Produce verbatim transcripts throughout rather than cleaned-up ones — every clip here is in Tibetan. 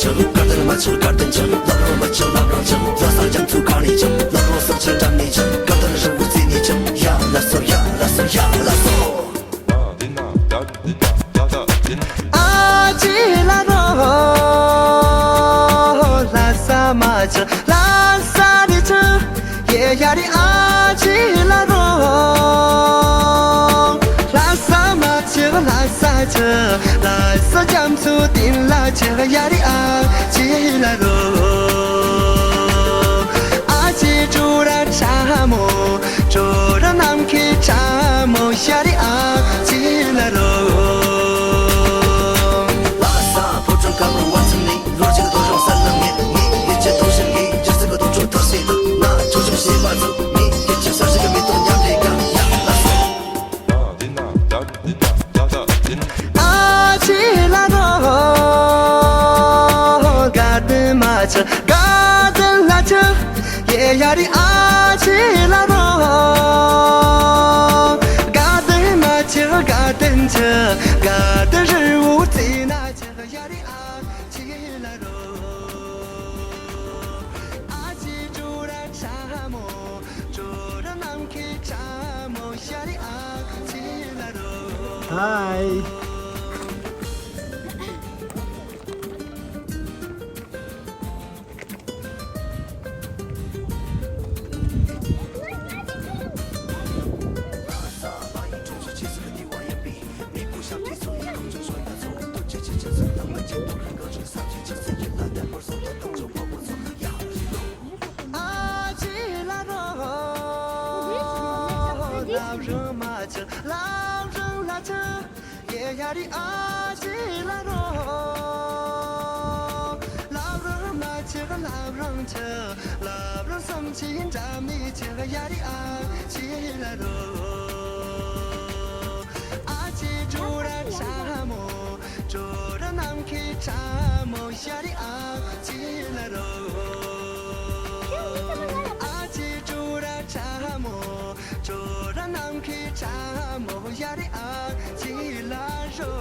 ཆགས། དགའ་ལྡན་མ་ཆགས་དགའ་ལྡན་ཆགས། བླ་བྲང་མ་ཆགས་བླ་བྲང་ཆགས། ལྷ་ས་རྒྱ་མཚོ་གངས་རི་ཆགས། བླ་བྲང་སེང་ཆེན་འགྲམ་ནས་ཆགས། དགའ་ལྡན་རི་བོ་རྩེ་ནས་ཆགས། ཡ་ལ་སོ་ཡ་ལ་སོ་ཡ་ལ་སོ། ཨ་ཅེ་ལ་རོ། ལྷ་ས་མ་ཆགས་ལྷ་ས་རི་ཆགས། ཡེ་ཡ་རི་ཨ་ཅེ་ལ་རོ། ལྷ་ས་མ་ཆགས་ལྷ་ས་ཆགས། ལྷ་ས་རྒྱ་མཚོ་སྟེང་ལ་ཆགས། ཡ་རི་ཨ་ཅེ་ལ་རོ། ཨ་ཅེ་ཀྲོ་ར་ཁྲ་མོ། ཀྲོ་ར་ནམ་མཁའི་ཁྲ་མོ། ཡ་རི་ཨ་ཅེ་ལ་རོ། ལྷ་ས་ཕོ་བྲང་དཀར་པོར་བར་མཚམས་ནས། ལོ་གཅིག་རྡོ་གཞུང་ས་ལ་ངེས། ངེས་ཡིད་ཆེས་དོགས་ཞེན་གྱིས། སྒྱུ་རྩལ་གྱི་དོན་གྲུབ་ཐག་བཅད་དང་། ན་ཆོག་ཆོག་ཞེས་པ་ཚོ། ངེས་ཡིད་ཆེས་གསར་བཞེངས་ཀྱི་མེ་ཏོག་མཉམ་རེད་ག་ཡ་ལ་སོ། ཨ་ཅེ་ལ་རོ། དགའ་ལྡན་མ་ཆགས་དགའ་ལྡན་ལ་ཆགས། ཡེ་ཡ་རི་ཨ་ཅེ་ལ་རོ། དགའ་ལྡན་མ་ཆགས་དགའ་ལྡན་ཆགས། དགའ་ལྡན་རི་བོ་རྩེ་ན་ཆགས། ཡ་རི་ཨ་ཅེ་ལ་རོ། ཨ་ཅེ་ཀྲོ་ར་ཁྲ་མོ། ཀྲོ་ར་ནམ་མཁའི་ཁྲ་མོ། ཡ་རི་ཨ་ཅེ་ལ་རོ། ཧའི། ཨ་ཅེ་ལ་རོ། བླ་བྲང་མ་ཆགས་བླ་བྲང་ལ་ཆགས། ཡེ་ཡ་རི་ཨ་ཅེ་ལ་རོ། བླ་བྲང་མ་ཆགས་བླ་བྲང་ཆགས། བླ་བྲང་སེང་ཆེན་འགྲམ་ནས་ཆགས། ཡ་རི་ཨ་ཅེ་ལ་རོ། ཨ་ཅེ་ཀྲོ་ར་ཁྲ་མོ། ཀྲོ་ར་ནམ་མཁའི་ཁྲ་མོ། ཡ་རི་ཨ་ཅེ་ལ་རོ། ཨ་ཅེ་ཀྲོ་ར་ཁྲ་མོ། ཀྲོ་ར་ནམ་མཁའི་ཁྲ་མོ། ཡ་རི་ཨ་ཅེ་ལ་རོ།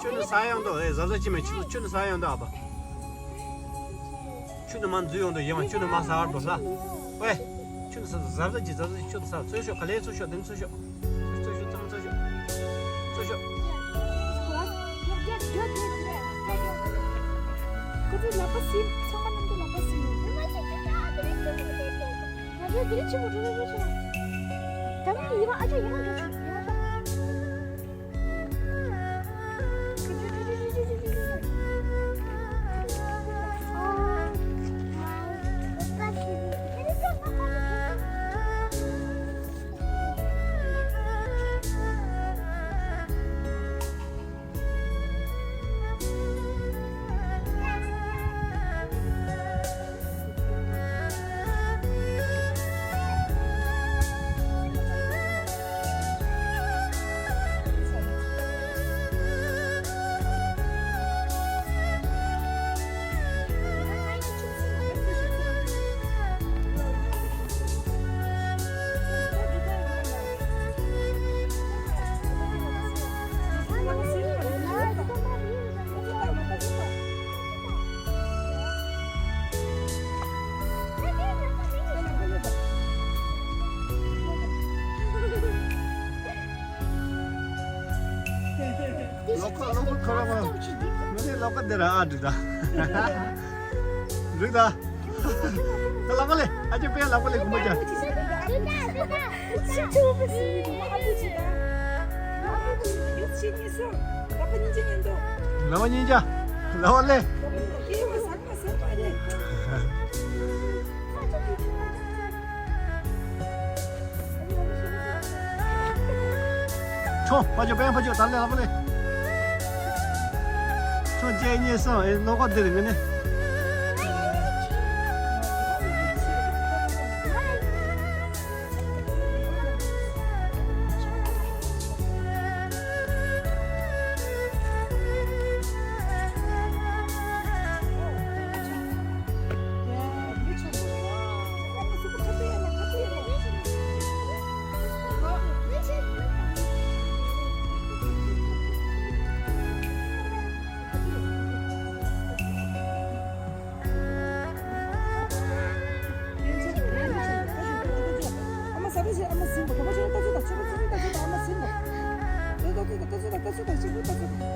ཁྱོད་ནི་ས་ཡང་དུ་ཨེ་གཟབ་གཟབ་ཅི་མེད། ཁྱོད་ཁྱོད་ནི་ས་ཡང་དུ་ཨ་ཕ། ཁྱོད་ནི་མ་འཛུལ་ཡོང་དུ་ཡིན་བ། ཁྱོད་ནི་མ་ས་བར་དུ་ལ། ཝེ། ཁྱོད་ནི་ས་གཟབ་གཟབ་ཀྱི་གཟབ་གཟབ། ཁྱོད་ནི་ས་ཚོས་ཤོག་ག་ལེ་ཚོས་ཤོག་དེ་ནི་ཚོས་ཤོག་ཚོས་ཤོག་ཚང་མ་ཚོས་ཤོག་ཚོས་ཤོག་ཁོ་ཚོས་ལག་པ་ཟིན། ཚང་མ་ནང་དུ་ལག་པ་ཟིན། ང་ཚོ་དེ་རིང་ཆེན་པོ་འགྲོ་རེ་རེ་བྱུང་། ད་ནི་ཡིན་པ་ཨ་ཅག་ཡིན་པ་འགྲོ་བྱུང་ཡིན་པ་ད། ལོ་ཀ་ལོ་ཀ་ཁོ་རང་ངོ་། ངོ་ནས་ལོ་ཀ་འདི་ར་ཨ་འདྲི་ད། འདྲི་ད། ད་ལག་པ་ལས་ཨ་ཅེ་པས་ལག་པ་ལས་གུམ་པ་ཅན། ལག་པ་གཉིས་ཅན། ལག་པ་ལས། ཁྱོད་ཕ་ཆོས་པན་ཕ་ཆོས་ད་ལས་ལ་ཕ་ལས། ཁྱོད་ཅེ་གཉིས་སོང་ཨེ་ལོ་ཀ་འདིར་ངི་ནི། ཁྱོད་ལྟ་ཚུལ་དང་ཕྱི་པོ་ཚུལ་ལྟ་ཚུལ་དང་ཨ་མ་ཟིན་པ། ལྟ་ཚུལ་དང་ལྟ་ཚུལ་དང་ལྟ་ཚུལ་དང་ཕྱི་པོ་ལྟ་ཚུལ་དང་།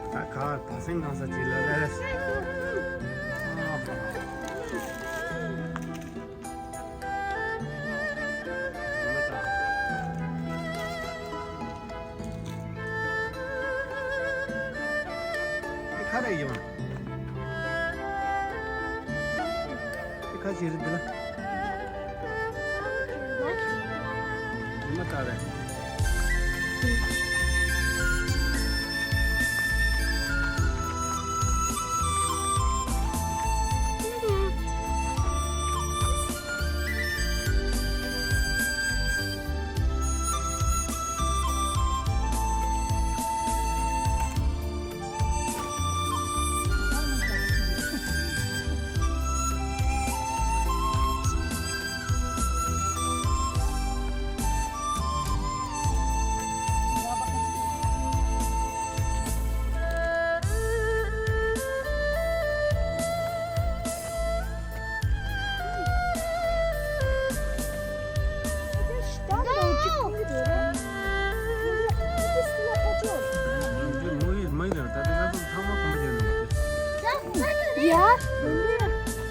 ད་ག་ད་སེང་གང་ས་ཅི་ལ་ལས། ཁ་རེ་ཡོང་། ཁ་ཅི་རེད་འདི་ལ། ཉི་མ་ལྟར་རེད། ཡ།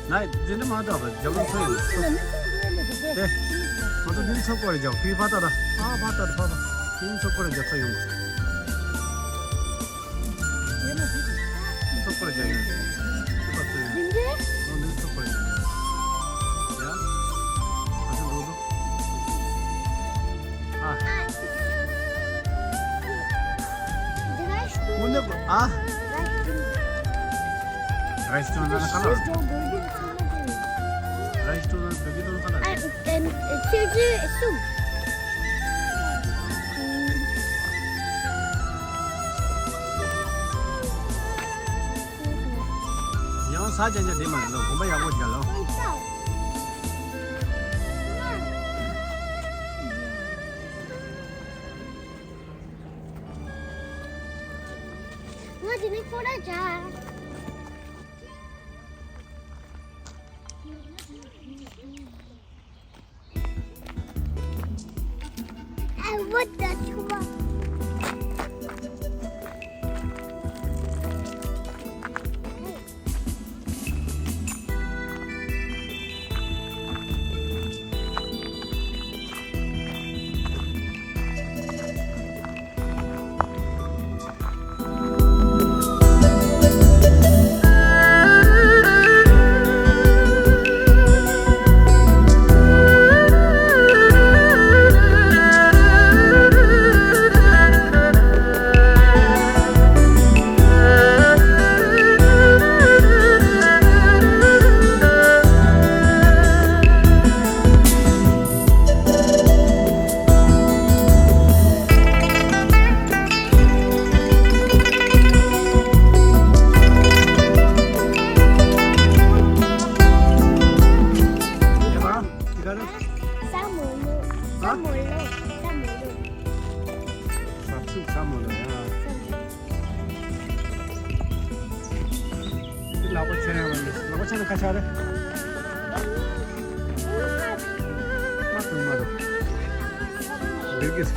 ན་དེ་འདྲ་མ་འདྲ་བ་རྒྱབ་ལོག་ཚོད་ཡིན། དེ་ང་ཚོ་འདི་ ཚོ་སྐོར་རྒྱག་ཕི་ཕ་ཏ་ཏ། ཕ་ཕ་ཏ་ཏ་ཕ་ཕ། ཕི་ཚོ་སྐོར་རྒྱག་ཚོ་ཡོང་། ཚོ་སྐོར་རྒྱག་ཡོང་། ཚོ་སྐོར་ཚོ་ཡོང་། འདི་འདི། ཨོ་འདི་ཚོ་སྐོར་རྒྱག་ཡ། ཨ་ཚོ་འགྲོ་འགྲོ། ཨ། དངོས་གནས་ཨ། ར་ཤི་ཏོ་ན་ཁ་ལ། ར་ཤི་ཏོ་ན་བོད་ཀྱི་དོན་ཁ་ལ། ཨ། ཨེམ། ཁྱེད་ཀྱིས་གསུངས། ཡང་ས་ཅན་ཅན་དེ་མ་རེད་ལོ། གོམ་པ་ཡག་པོ་རྒྱག་ལོ། ང་དེ་ནས་ཁོ་ར་ཅག I want that one. ལག་པ་ཆེ་ན་ལག་པ་ཆེ་ན་ཁ་ཆག་རེད། མ་ཐུབ་མ་རུ། འདིར་གིས།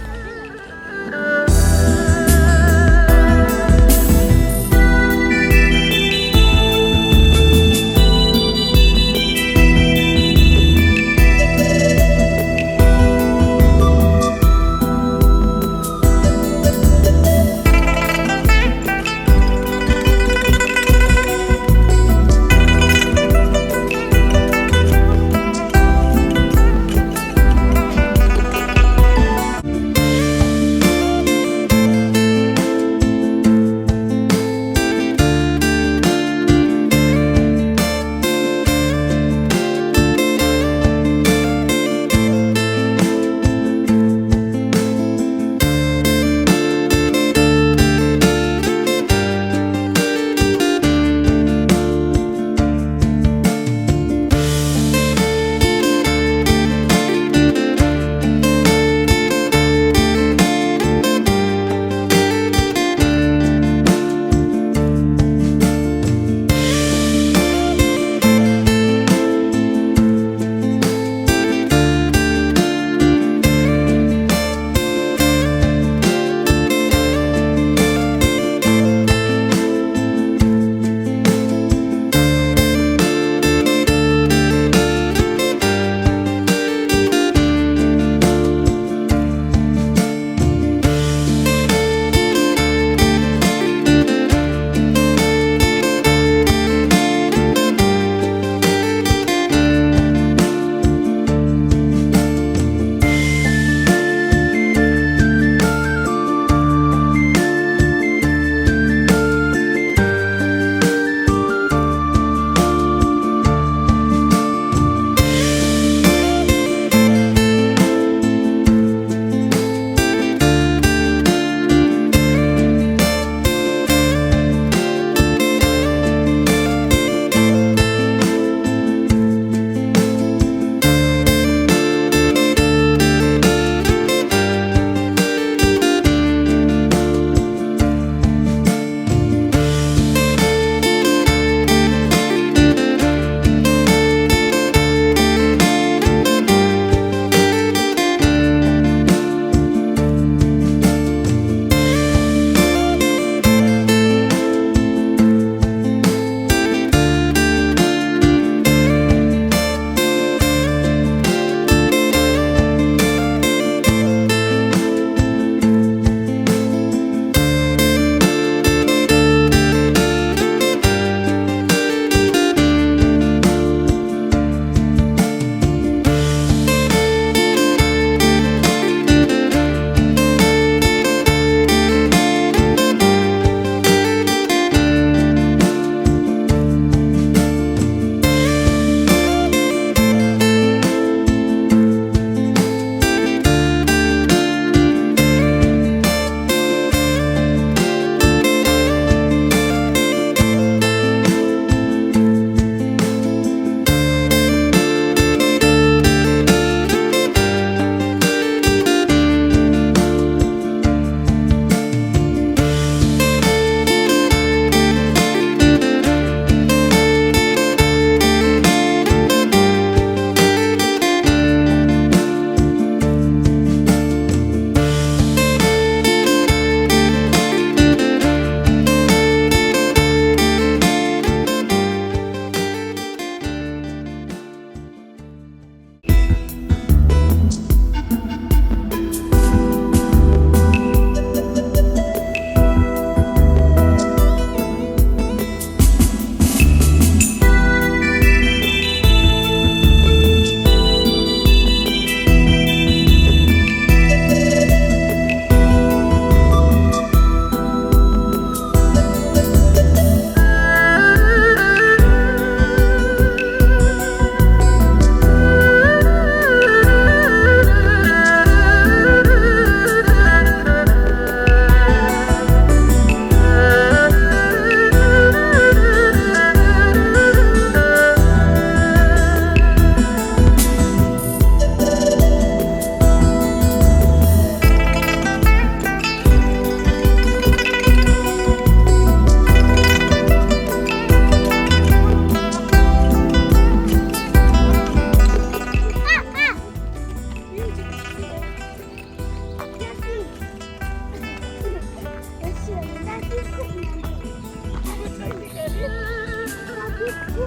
Ani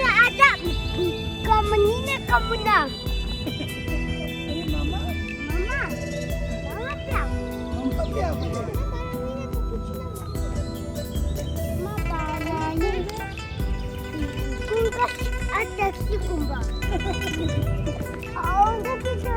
ada kamu ni nak kamu nak. Mama, mama, mama siapa? Mama siapa? Mama siapa? Kumba, ada si kumba. Oh, enggak bisa.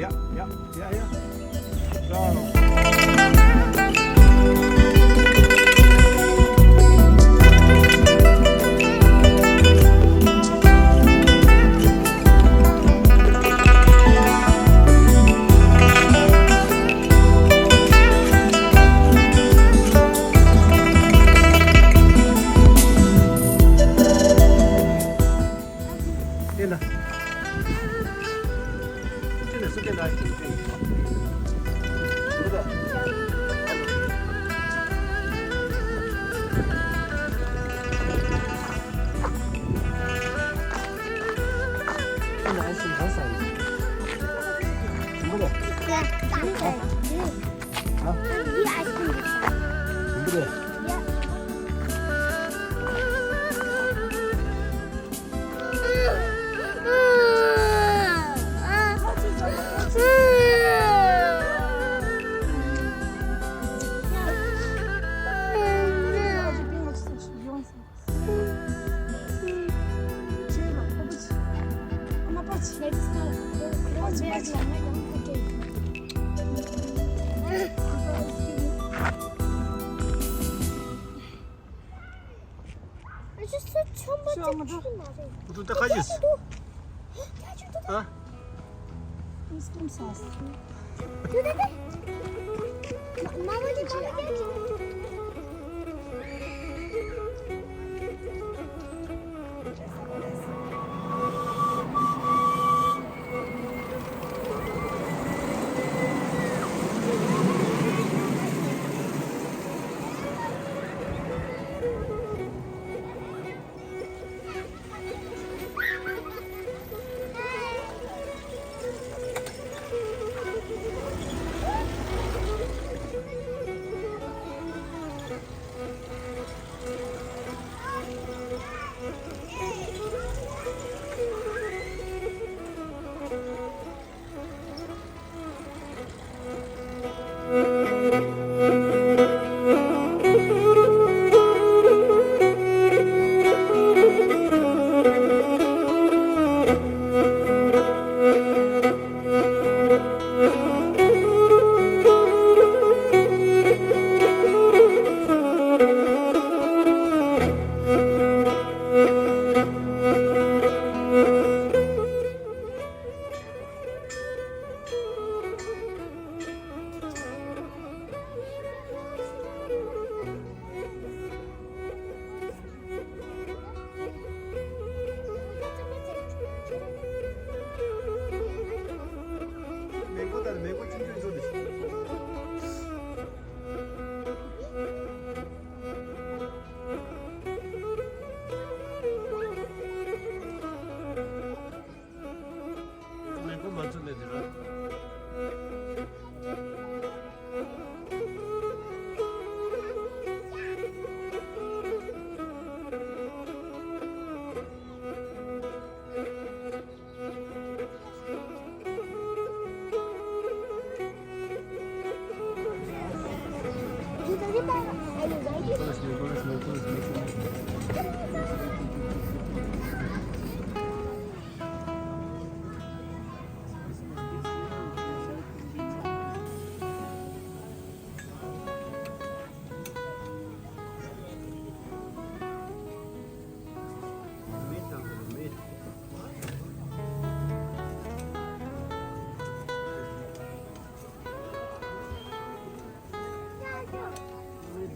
ཡ་ཡ་ཡ་ཡ།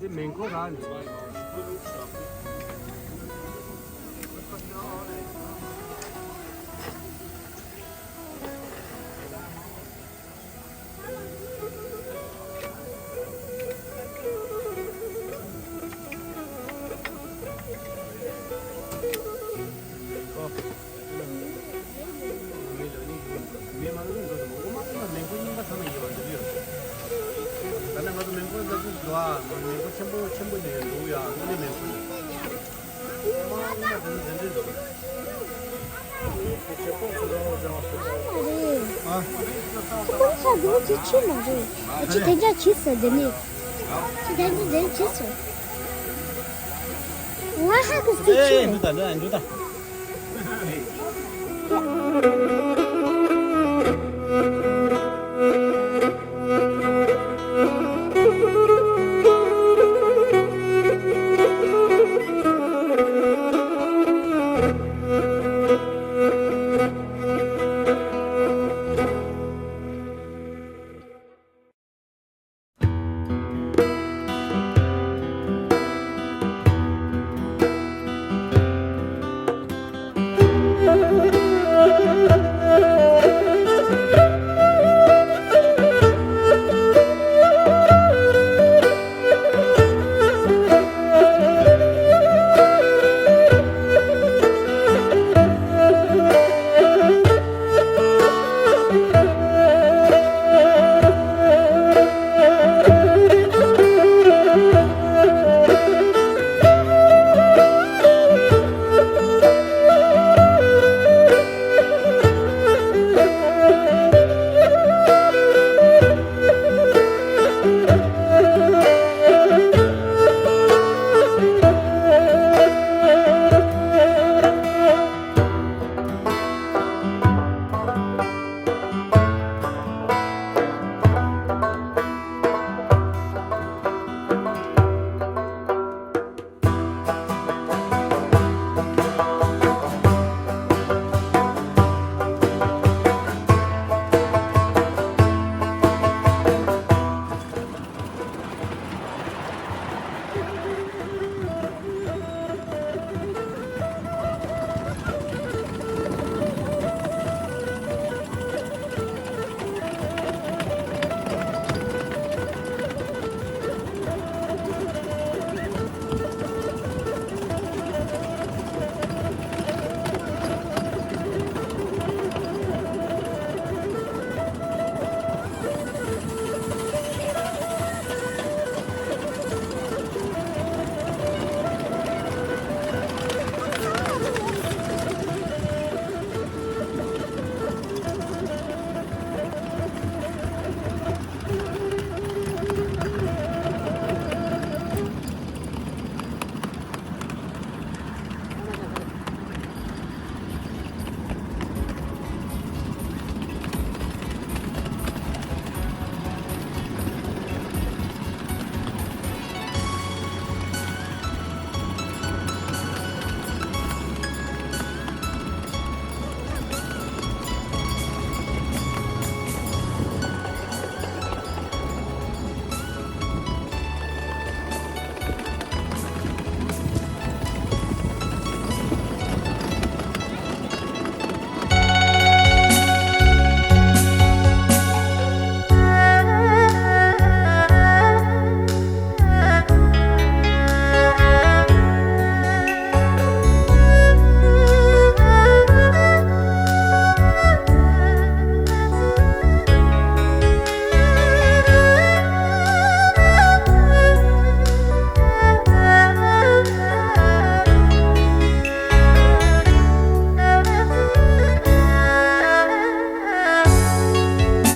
འདི་མེ་འཁོར་རང་རེད། ཁོ་ཚོ་ཚ་འདུག་ཅི་ཆི་མ་རེད། ཅི་དེ་འདྲ་བྱས་སོང་། དེ་ནས་ཅི་དེ་འདྲ་དེ་བྱས་སོང་། ང་ཧ་གི་སི་ཆི་རེད།